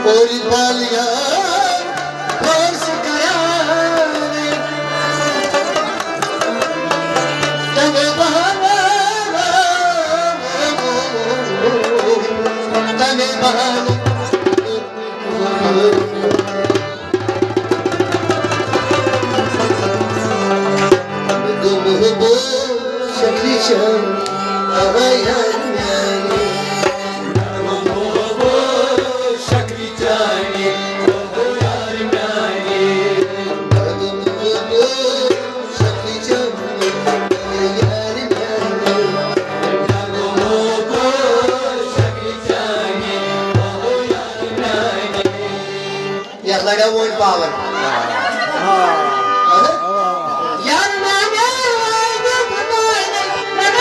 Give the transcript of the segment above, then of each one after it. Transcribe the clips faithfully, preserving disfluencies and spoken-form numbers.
اور بالیاں خرچ کران، تمے بہانے، تمے بہانے۔ دوٚپمَس بہٕ شکرِ چانہِ، اَوَے یارِ میانہِ۔ دوٚپمَس بہٕ شکرِ چانہِ، اَوَے یارِ میانہِ۔ دوٚپمَس بہٕ شکرِ چانہِ، اَوَے یارِ میانہِ۔ دوٚپمَس بہٕ شکرِ چانہِ، اَوَے یارِ میانہِ۔ یتھ لڑیا وۄنۍ پاور۔ اہن۔ یار میانہِ، میانہِ، میانہِ، میانہِ۔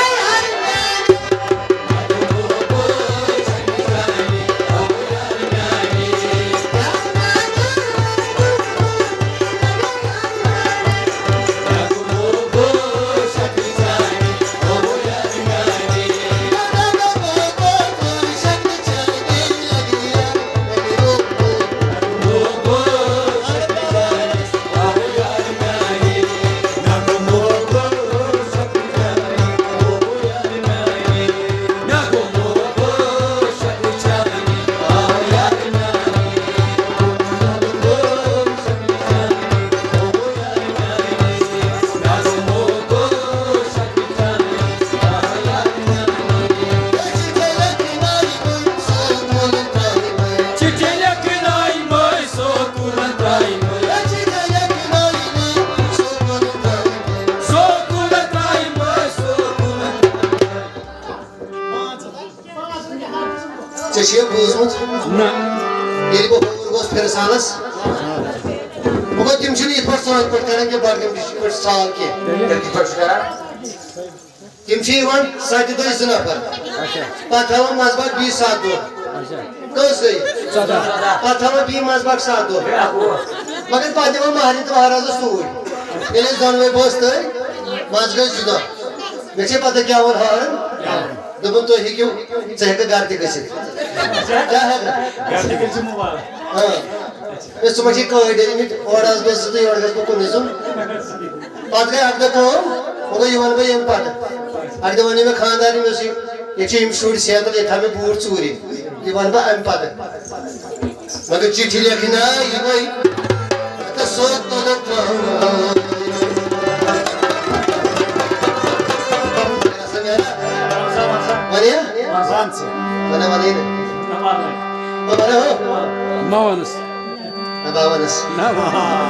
ژےٚ چھُیا بوٗزمُت؟ نہ۔ ییٚلہِ بہٕ ہور گوس فِرسالَس، بہٕ گوٚو، تِم چھِنہٕ یِتھ پٲٹھۍ سٲنۍ پٲٹھۍ کران کینٛہہ، بڈگٲمۍ ڈسٹرکٹ پٲٹھۍ سال کینٛہہ۔ تِم کِتھ پٲٹھۍ چھِ کران؟ تِم چھِ یِوان سَتہِ دۄہہِ زٕ نفر۔ اچھا۔ پتہٕ تھاوان منٛزباگ بیٚیہِ سَتھ دۄہ۔ اچھا۔ کٔژ گٔے؟ ژۄداہ۔ پتہٕ تھاوان بیٚیہِ منٛزباگ سَتھ دۄہ۔ مگر پتہٕ دِوان مہرنہِ تہٕ مہرازس توٗرۍ۔ ییٚلہِ أسۍ دۄنوَے بٲژ تٔرۍ، منٛزٕ گٔے زٕ دۄہ۔ مےٚ چھے پتہ کیٛاہ ووٚن ہارن؟ دوٚپُن، "تُہۍ ہیٚکِو، ژٕ ہیٚککھ گرٕ تہِ گٔژھِتھ۔" کیٛاہ ہٮ۪ککھ؟ گرٕ تہِ گٔژھِتھ مُبارک۔ ہاں۔ مےٚ ژٕ ما چھے کٲڑۍ أنۍمٕتۍ، اورٕ آس بہٕ زٕ تہٕ یورٕ گژھٕ بہٕ کُنُے زوٚن۔ پتہٕ گٔے اکھ دۄہ کٲم، وۄنۍ گوٚو یِمن بہٕ ییٚمہِ پتہٕ۔ اکہِ دۄہ وَنے مےٚ خانٛدارنہِ، مےٚ اوس یہِ، ییٚتہِ چھِ یِم شُرۍ صحت، ییٚتہِ تھاو مےٚ بوٗٹھ ژوٗرِ۔ یہِ وَنہٕ بہٕ اَمہِ پتہٕ۔ مگر چِٹھِ لیکھِ نہ یِمَے، تہٕ سوز تُلُن ترٛاوُن۔ وَنیا؟ وَنہ، وَنہ یہِ نہٕ۔ وَنہ، وَنہ ہو۔ مہ وَنُس۔ نہ، بہٕ ہا وَنَس۔ نہ، بہٕ ہا۔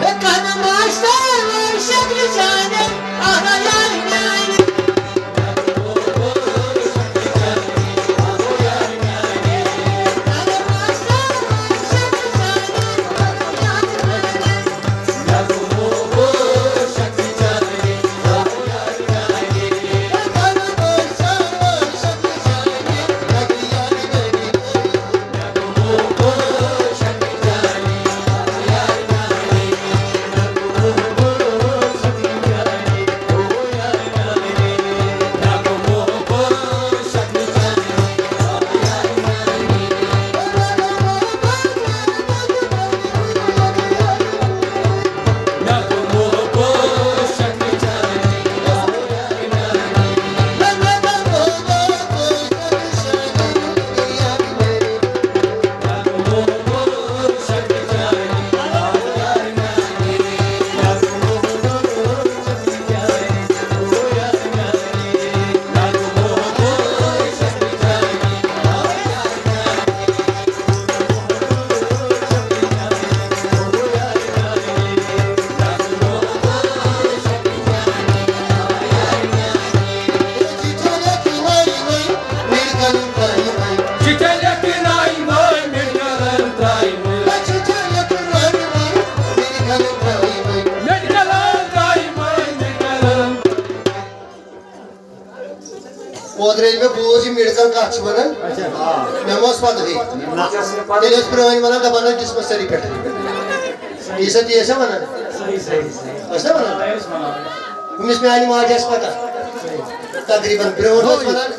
ہے، کَنہٕ ماسٹر، شکلہِ جانہِ، آہا یارِ میانہِ۔ اوترٕ ییٚلہِ مےٚ بوٗز یہِ میڈیکل کتھ چھِ ونان، مےٚ ما ٲس پتہٕے۔ تیٚلہِ ٲسۍ پرٛٲنۍ ونان، دپان ٲسۍ ڈسپنسری پٮ۪ٹھ۔ یہِ سا تی ٲسۍ نا ونان؟ ٲسۍ نا ونان؟ ہُمِس میانہِ ماجہِ آسہِ پتہ۔ تقریباً برٛونٛٹھ ٲسۍ ونان،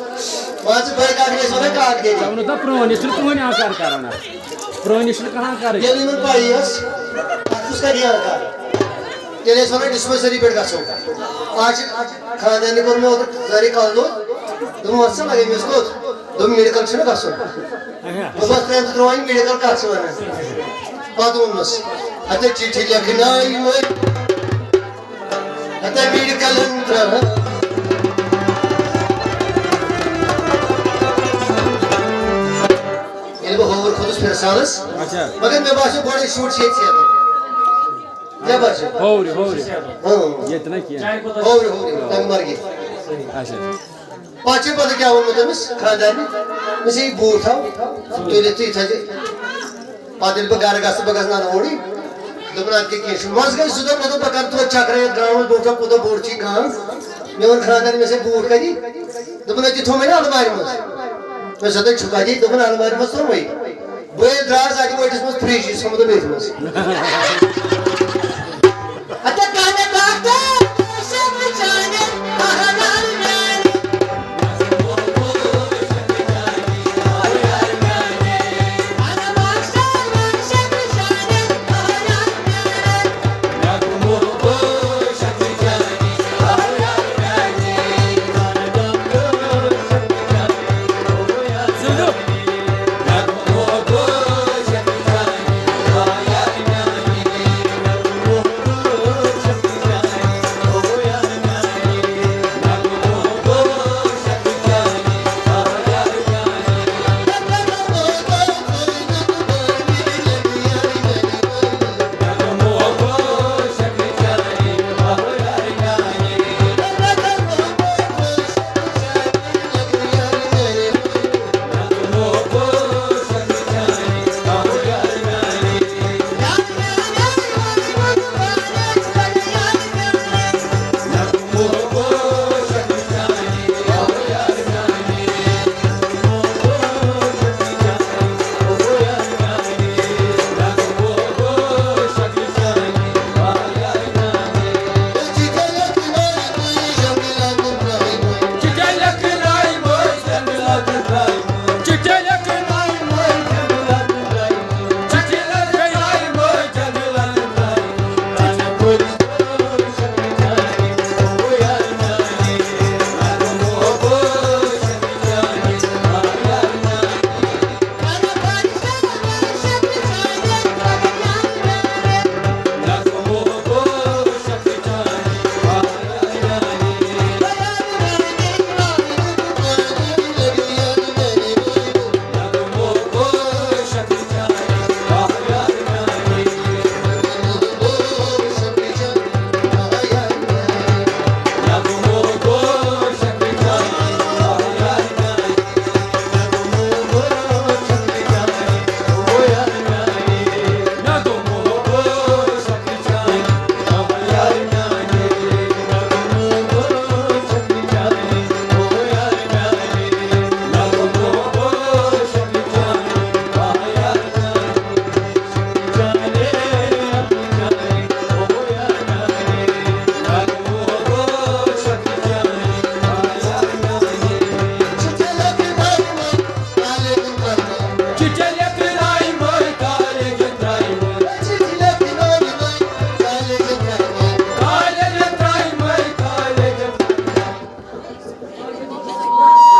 مان ژٕ بٔڑ کاکھ ٲسۍ ونان کاک دیدی۔ تَو نہٕ تَو پرٛون، یہِ چھُنہٕ پرٛٲنۍ آنکار کران اَتھ۔ پرٲنِس چھُنہٕ کٕہٕنۍ کَرٕنۍ۔ ییٚلہِ یِمَن پَیی ٲس، اَتھ کُس کَرِ یہِ کار؟ تیٚلہِ ٲسۍ وَنان ڈِسپَنسٔری پٮ۪ٹھ گژھو۔ آز چھِ خانٛدارنہِ کوٚر مےٚ اوترٕ زَرِ کَلہٕ دود، دوٚپُن، "وَتھ سا لَگے مےٚ کوٚت؟" دوٚپُن، "میڈیکل چھُنہٕ گژھُن۔" بہٕ بَس ترٛٮ۪ن تہٕ ترٛوہَن میڈیکل کَتھ چھِ وَنان؟ پَتہٕ ووٚنمَس، "ہَتہٕ چِٹھِ لیکھناوِ مےٚ، ہَتہٕ میڈیکل ترٛاوان۔" ییٚلہِ بہٕ ہووُر کھوٚتُس فِرسالَس، اچھا۔ مگر مےٚ باسیٚو گۄڈَے شُر چھِ ییٚتہِ سیدَن۔ کیٛاہ باسیٚو؟ ہوورِ، ہوورِ۔ اۭں۔ ییٚتہِ نہ کینٛہہ۔ ہوورِ، ہوورِ، ٹنٛگمرگہِ۔ اچھا۔ پَتہٕ چھِ پَتہٕ کیٛاہ ووٚنمُت تٔمِس خانٛدارنہِ؟ مےٚ چھِ یہِ بوٗٹھ تھاو، تُلِتھ تُہۍ تھٲیزِ۔ پَتہٕ ییٚلہِ بہٕ گَرٕ گژھٕ، بہٕ گژھٕ نہٕ اَنہٕ اورٕے۔ دوٚپُن، "اَدٕ کیٛاہ، کینٛہہ چھُنہٕ۔" منٛزٕ گٔے زٕ دۄہ، مےٚ دوٚپ، "بہٕ کَرٕ توتہِ چکرا یَتھ گامَس، بہٕ وٕچھٕ کوٗتاہ بوٚڑ چھُ یہِ گام۔" مےٚ ووٚن خانٛدارنہِ، مےٚ چھِ بوٗٹھ کَتہِ؟ دوٚپُن، "أتی تھوٚو مےٚ نا اَلمارِ منٛز۔" مےٚ دوٚپُس، "تیٚلہِ چھُ کَتہِ؟" دوٚپُن، "اَلمارِ منٛز تھوٚومَے۔" بہٕ ییٚلہِ درٛاس، اَتہِ وٲٹِس منٛز فرٛج، یہِ ژھُنمُت مےٚ منٛز۔ ہتہ کہنے باتہ، سب جانے، اہلان میانی۔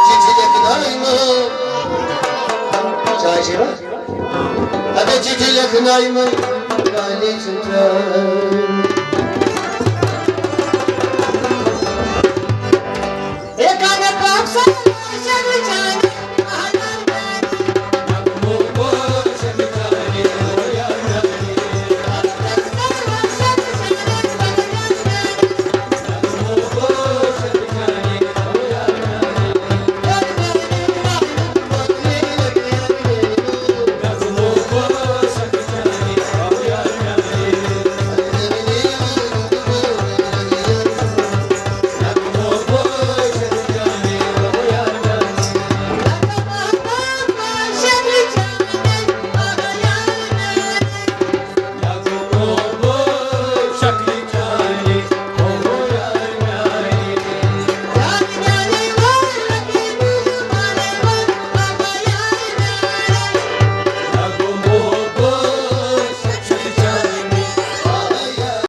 چِٹھِ لیکھنٲیمٕژ۔ چاے چیٚیِو؟ اَدٕ چِٹھِ لیکھنٲیمٕژ۔ کالج ترٛٲوِتھ۔